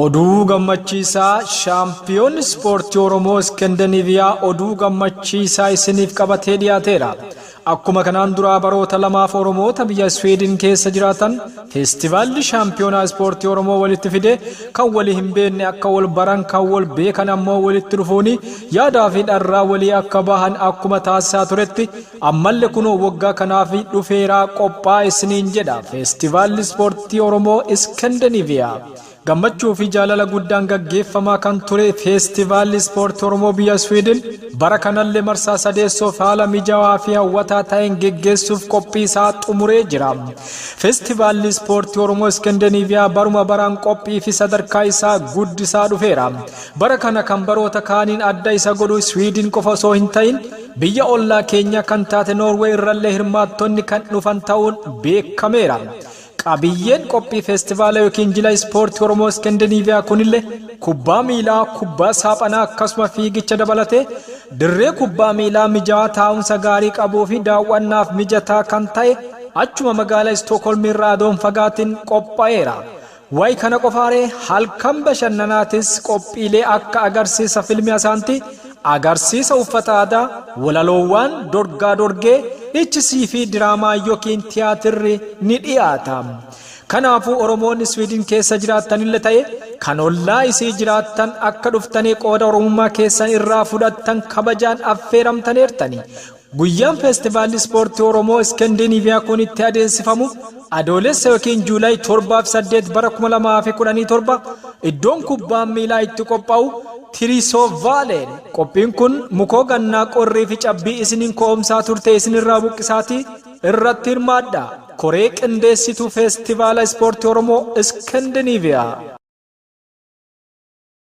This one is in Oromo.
Oduu gammachiisaa shaampiyoonni ispoortii Oromoo Iskandinaviyaa oduu gammachiisaa isiniif qabatee dhiyaateera. Akkuma kanaan duraa baroota lamaaf Oromoota biyya Swiidin keessa jiraatan feestivaalli shaampiyoonaa ispoortii Oromoo walitti fide kan walii hin beekne akka wal baran kan wal beekan ammoo walitti dhufuuni yaadaa fi dharraa walii akka bahan akkuma taasisaa turetti ammallee kunoo waggaa kanaaf dhufeeraa qophaa isiniin jedha feestivaalli ispoortii Oromoo Iskandinaviyaa. Gammachuu fi jaalala guddaan gaggeeffamaa kan ture feestivaalli ispoortii Oromoo biyya Swiidin bara kanallee marsaa sadeessoof haala mijaawaa fi hawwataa ta'een geggeessuuf qophii isaa xumuree jira. Feestivaalli ispoortii Oromoo Iskandinaviyaa baruma baraan qophii fi sadarkaa isaa guddisaa dhufeera. Bara kana kan baroota kaaniin adda isa godhu Swiidin qofa osoo hin ta'in biyya ollaa keenya kan taate Noorwee irrallee hirmaattonni kan dhufan ta'uun beekameera. Qabiyyeen qophii feestivaala yookiin jila ispoortii Oromoo Iskandinaviyaa kunillee kubbaa miilaa, kubbaa saaphanaa akkasuma fiigicha dabalatee dirree kubbaa miilaa mijaawaa taa'umsa gaarii qabuu fi daawwannaaf mijataa kan ta'e achuma magaalaa Istookholm irraa adoon fagaatiin qophaa'eera. Wayi kana qofaaree halkan bashannanaatis qophiilee akka agarsiisa filmii asaantii, agarsiisa uffata aadaa, walaloowwan dorgaa dorgee, dhichisii fi diraamaa yookiin tiyaatirri ni dhiyaata. Kanaafuu Oromoonni Swiidin keessa jiraatanillee ta'e kan ollaa isii jiraattan akka dhuftanii qooda Oromummaa keessan irraa fudhattan kabajaan affeeramtaneertani. Guyyaan feestivaalli ispoortii Oromoo Iskandinaviyaa kun itti adeemsifamu Adoolessa yookiin Juulaay 7 fi 8 bara 2017 iddoon kubbaan miilaa itti qophaa'u Tirisoovaaleen. Qophiin kun mukoo gannaa qorrii fi cabbii isiniin ko'omsaa turte isinirraa buqqisaatii irratti hirmaadha. Koree qindeessituu feestivaala ispoortii Oromoo Iskandinaviyaa.